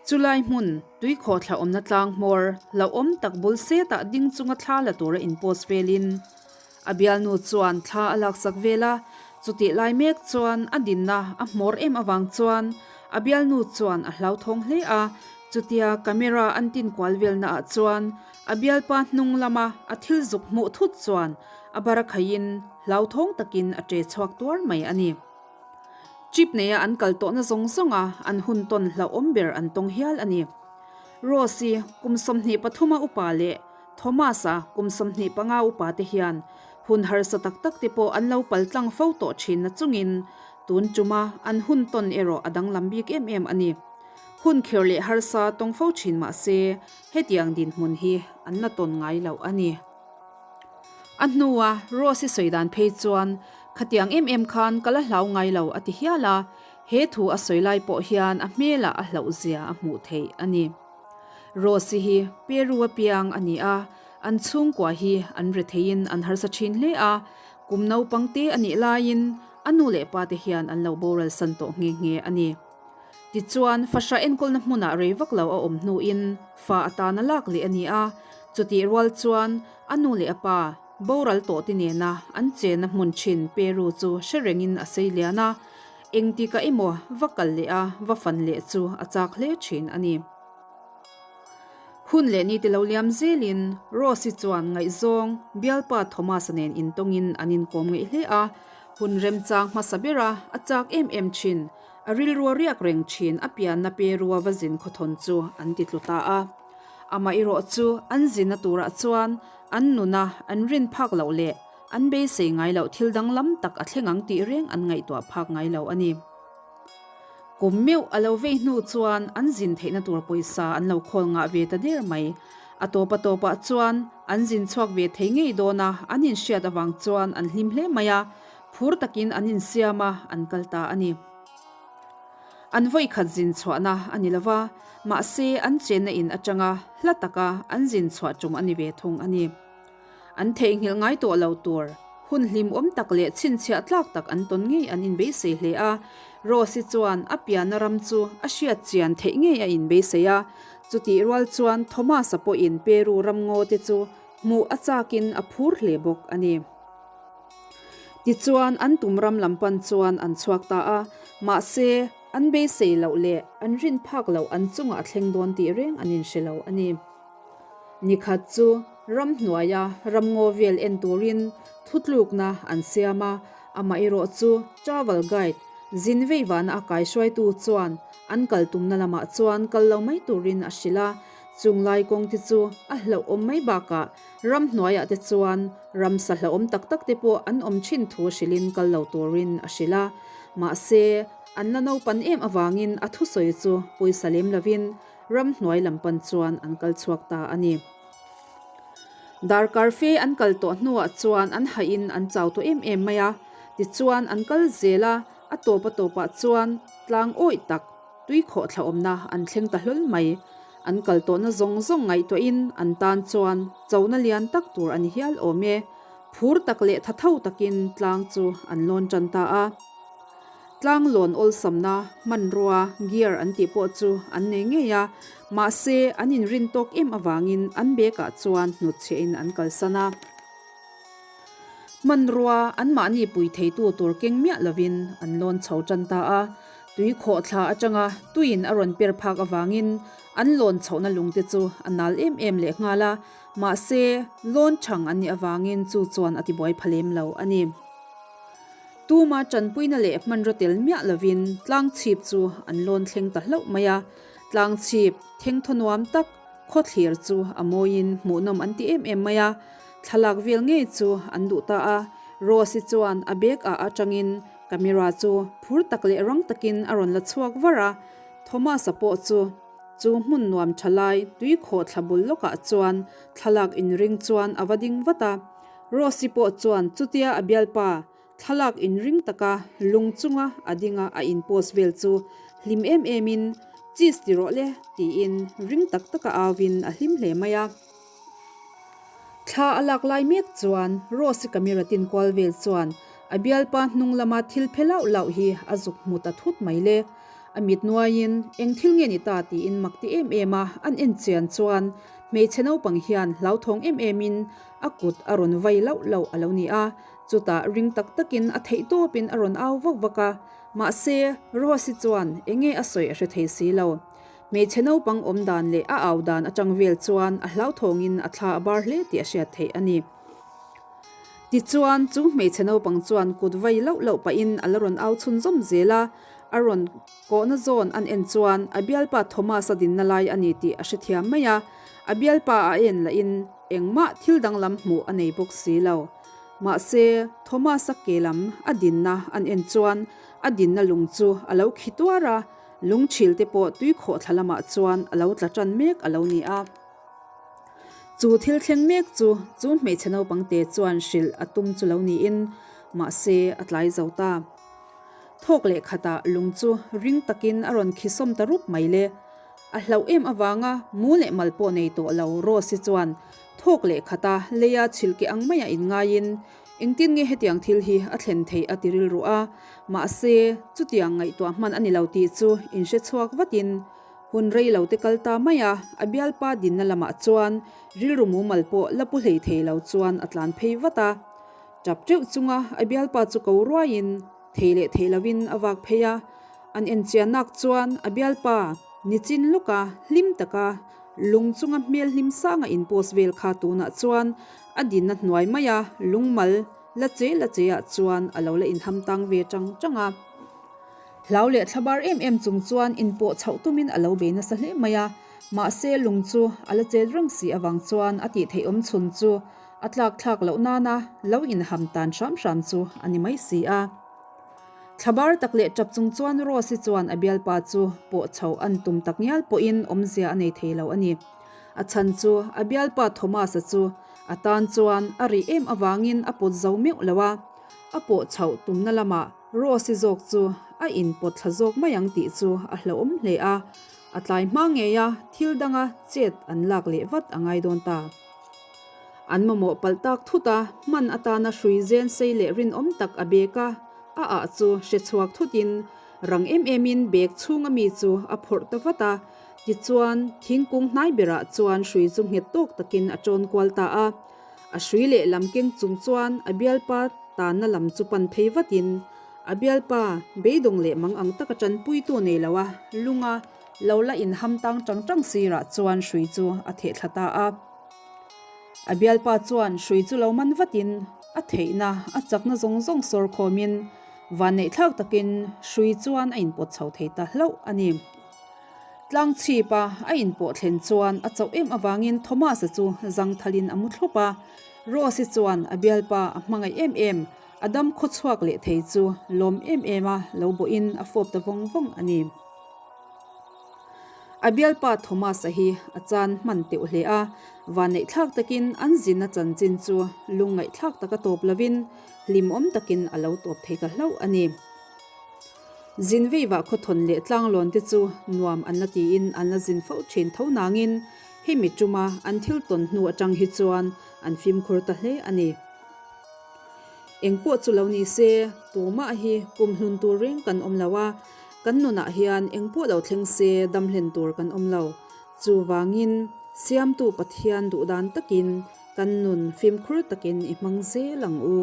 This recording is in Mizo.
Chulai hmun, tuikhawhthla awmna tlang hmawr hlauhawm tak bul setah ding chunga thla la tura in post velin a bialnu chuan thla a laksak vel a, chutih lai mek chuan a dinna a hmawr em avang chuan a bialnu chuan a hlauthawng hle a, chutia camera an tin kual velna ah chuan a bialpa hnung lama a thil zuk hmuh thut chuan a bara khaiin hlauthawng takin a ṭe chhuak tuar mai a ni. Trip neia an kal tawhna zawng zawnga an hun tawn hlauhawm ber an tawng hial a ni. Rose-i kum 23 a upa leh Thomas-a kum 25 upa te hian hun harsa tak tak te pawh an lo pal tlang fo tawh thin na chungin tun tuma an hun tawn erawh a danglam bik em em a ni. Hun khir leh harsa tawng fo thin mah se hetiang dinhmun hi an la tawn ngai loh a ni. A hnua Rose-i sawi dan phei chuan khatiang em em khan ka la hlau ngai lo a ti hial a, he thu a sawi lai pawh hian a hmelah a hlauh zia a hmuh theih a ni. Rose-i hi Peru a piang a ni a, an chhungkua hi an retheiin an harsa thin hle a, kum naupang te a nih laiin a nu leh pa te hian an lo boral san tawh nghe nghe a ni. Tichuan, fahrah enkawlna hmunah rei vak lo a awm hnuin fa atana lak leh a ni a, chutih rual chuan a nu leh a pa boral tawh te nena an chenna hmun thin Peru chu hre rengin a sei lian a, engtikah emaw va kal leh a va fan leh chu a chak hle thin a ni. Hun leh ni te lo liam zelin Rose-i chuan ngaihzawng bialpa Thomas-a nen intawngin an inkawm ngeih hle a, hun remchang hmasa bera a chak em em thin. A rilrua riak reng thin a pianna Perua va zin khawthawn chu an ti tlu ta a. Amah erawh chu an zinna turah chuan an nuna an rin phak loh leh an beisei ngai loh thil danglam tak a thleng ang tih reng an ngaihtuah phak ngai lo a ni. Kum meuh a lo vei hnu chuan an zin theihna tur pawisa an lo khawl ngah ve ta der mai. A tawp a tawpah chuan an zin chhuak ve thei ngei dawn a, an inhriat avang chuan an hlim hle mai a. Phur takin an insiam a, an kal ta a ni. An vawikhat zin chhuahna a ni lova, mahse an chenna in atanga hla taka an zin chhuah tum a ni ve thung a ni. An theihnghilh ngai tawh lo tur, hun hlimawm tak leh chhinchhiah tlak tak an tawn ngei an inbeisei hle a. Rose-i chuan a pianna ram chu a hriat chian theih ngei a inbeisei a, chutih rual chuan Thomas-a pawhin Peru ramngaw te chu hmuh a chakin a phur hle bawk a ni. Tichuan, an tum ram lam pan chuan an chhuak ta a, mahse, an beisei loh leh an rin phak loh an chungah a thleng dawn tih reng an inhre lo a ni. Nikhat chu ramhnuaia ramngaw vel en turin thutlukna an siam a, amaherawh chu travel guide zin veivana a kaihruaitu chuan an kal tumna lamah chuan kal lo mai turin a hrilh a, chung lai kawng te chu a hlauhawm mai bakah Ramhnuaiah te chuan ramsa hlauhawm tak tak te pawh an awm thin thu hrilhin kal lo turin a hrilh a. Mahse, an la naupan em avangin a thusawi chu pawisa lem lovin ramhnuai lam pan chuan an kal chhuak ta a ni. Darkar fe an kal tawh hnuah chuan an hahin an chau tawh em em mai a. Tichuan an kal zel a, a tawp a tawpah chuan tlang awih tak tuikhawh thlaawmna an thleng ta hlawl mai. An kal tawhna zawng zawng ngaihtuahin an tan chuan chona lian tak tur a ni hial awm e. Phur tak leh tha tho takin tlang chu an lawn tan ta a. Tlang lawn awlsamna hmanrua, gear an tih pawh chu an nei ngei a, mahse an inrin tawk em avangin an bag ah chuan hnutchhiahin an kalsan a. Hmanrua anmahni pui theitu tur keng miah lovin an lawn chho tan ta a. Tui khawhthla atanga tuiin a rawn per phak avangin an lawn chhohna lungte chu a nal em em leh nghal a, mahse lawn chhang an nih avangin chu chuan a tibuai pha lem lo a ni. Tuma tanpuina leh hmanraw tel miah lovin tlang chhip chu an lawn thleng ta hlauh mai a, tlang chhip thengthaw nuam tak khawthlir chu a mawiin hmuhnawm an ti em em mai a, thlalak vel ngei chu an duh ta a, Rose-i chuan a bag ah atangin Camera chu phur tak leh rang takin a rawn la chhuak var a, Thomas-a pawh chu chu hmun nuam tha lai tui khawh thla bul lawkah chuan thlalak inring chuan a va ding vat a. Rose-i pawh chuan chutia a bialpa thlalak inring taka lung chunga a dinga a in post vel chu hlim em emin Cheese ti rawh le tiin ring tak taka auin a hlim hle mai a. Thla a lak lai mek chuan Rose-i camera tin kual vel chuan a bialpa hnung lama thil phe lauh lauh hi a zuk hmu ta thut mai le. A mit nuaiin eng thil nge ni ta tiin mak ti em em a an en chian chuan hmeichhe naupang hian hlauthawng em emin a kut a rawn vai lauh lauh a lo ni a, chutah ring tak takin a theih tawpin a rawn au vak vak a, mahse Rose-i chuan enge a sawi a hre thei si lo. Hmeichhe naupang awm dan leh a au dan atang vel chuan a hlauthawngin a thla a bar hle tih a hriat theih a ni. Tichuan, chu hmeichhe naupang chuan kut vai lauh lauh pahin a la rawn au chhunzawm zel a, a rawn kawhna zawn an en chuan a bialpa Thomas-a dinna lai a ni tih a hrethiam mai a, a bialpa a en lahin engmah thil danglam hmuh a nei bawk si lo. Mahse, Thomas-a ke lam a dinna an en chuan a dinna lung chu a lo khi tuar a, Lungchhil te pawh tui khawhthla lamah chuan a lo tla tan mek a lo ni a. Chu thil thleng mek chu chu hmeichhe naupang te chuan hrilh a tum chu lo niin mahse a tlai zo ta. Thawk leh khatah lung chu ring takin a rawn khisawm ta rup mai le. A hlauh em avanga mu leh mal pawh nei tawh lo Rose-i chuan thawk leh khata leia chhilhke ang maia inngaiin Engtin nge hetiang thil hi a thlen theih a ti rilru a, mahse chutiang ngaihtuah hman a ni lo tih chu inhre chhuak vatin hun rei lo te kal ta mai a, a bialpa dinna lamah chuan rilru mumal pawh la pu hlei thei lo chuan a tlan phei vat a. Tap teuh chunga a bialpa chu ko ruaiin thei leh thei lovin a vak phei a, an enchiannak chuan a bialpa nichin lawka hlim taka lung chunga hmel hlim sanga in post vel kha tunah chuan a dinna hnuai maia lungmal la che la che ah chuan a lo la inham tang ve chang chang a. Hlau leh thlabar em em chung chuan inpawh chhoh tumin a lo bei nasa hle mai a, mahse lung chu a la chet reng si avang chuan a tih theih awm chhun chu a tlak thlak loh nana lo inham tan hram hram chu a ni mai si a. Thlabar tak leh tap chung chuan Rose-i chuan a bialpa chu pawh chhoh an tum tak ngial pawhin awmzia a nei thei lo a ni. A chhan chu a bialpa Thomas-a chu a tan chuan a rih em avangin a pawt zo meuh lo a, a pawh chhoh tumna lamah Rose-i zawk chu a inpawt thla zawk mai ang tih chu a hlauhawm hle a, a tlai hma ngei a thil danga chet an lak leh vat a ngai dawn ta. An mamawh palh tak thut a, hman atana hrui zen sei leh rinawm tak a bek a, a ah chu hre chhuak thutin rang em emin bag chhunga mi chu a phawrh ta vat a, tichuan thingkung hnai berah chuan hrui chu nghet tawk takin a tawn kual ta a. A hrui leh lam keng chung chuan a bialpa tanna lam chu pan phei vatin a bialpa beidawng leh mang ang taka tanpuitu nei lo a lunga lo la inham tang tang tang sirah chuan hrui chu a theh thla ta a. A bialpa chuan hrui chu lo man vatin a theihna a chakna zawng zawng sawr khawmin vanneihthlak takin hrui chuan a inpawt chho thei ta hlauh a ni. Tlang chhipa a inpawh thlen chuan a chauh em avangin Thomas-a chu zangthalin a mu thlup a, Rose-i chuan a bialpa a hmangaih em em, a dam khawchhuak leh thei chu lawm em em a lo bawhin a fawp ta vawng vawng a ni. A bialpa Thomas-a hi a chan hman teuh hle a, vanneihthlak takin an zinna chanchin chu lungngaihthlak taka tawp lovin hlimawm takin a lo tawp thei ta hlauh a ni. Zin veivah khawthawn leh tlanglawn te chu nuam an la tiin an la zin fo thin tho nangin hemi tuma an thil tawn hnu atang hi chuan an fimkhur ta hle a ni. Engpawh chu lo ni se, tumah hi kum hlun tur reng kan awm lo a, Kan nunah hian engpawh lo thleng se damhlen tur kan awm lo. Chuvangin, Siamtu Pathian duhdan takin kan nun fimkhur takin i hmang zel ang u.